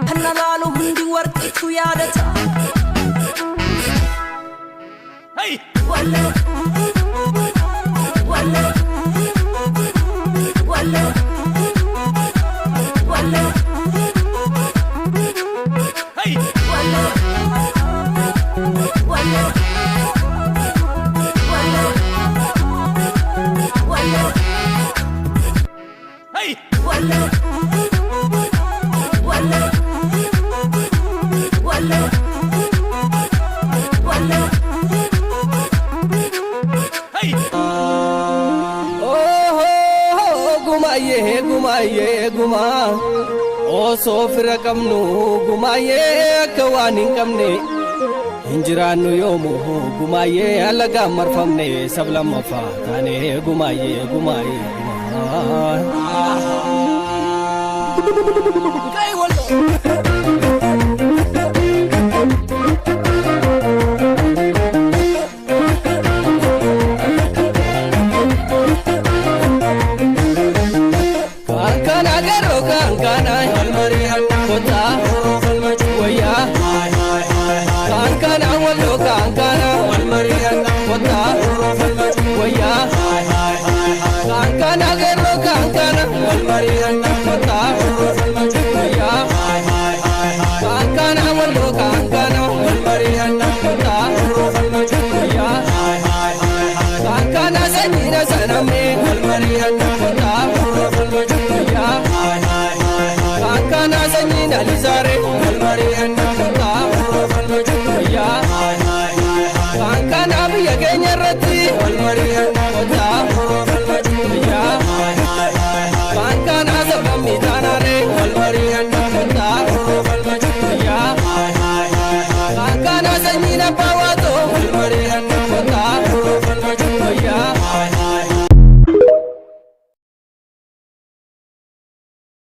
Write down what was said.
Kana laalu hundi warqiitu yaadata. Gumaayyee gumaayyee gumaa osoo fira qabnu gumaayyee akka waan hin qabne hin jiraannu yoomu gumaayyee alagaan marfamne sab lammaffaa taane gumaayyee gumaayyee gumaa. Kankana garoo kankana kota wayyaa kankana walloo kankana kota wayyaa kankana garoo kankana kota wayyaa kankana walloo kankana kota wayyaa kankana sanyiina sanamee kota wayyaa kankana sanyiina lizaare kota wayyaa kankana biyya keenya irratti kota wayyaa kankana sababni taanaare kota wayyaa kankana sanyiin abbaa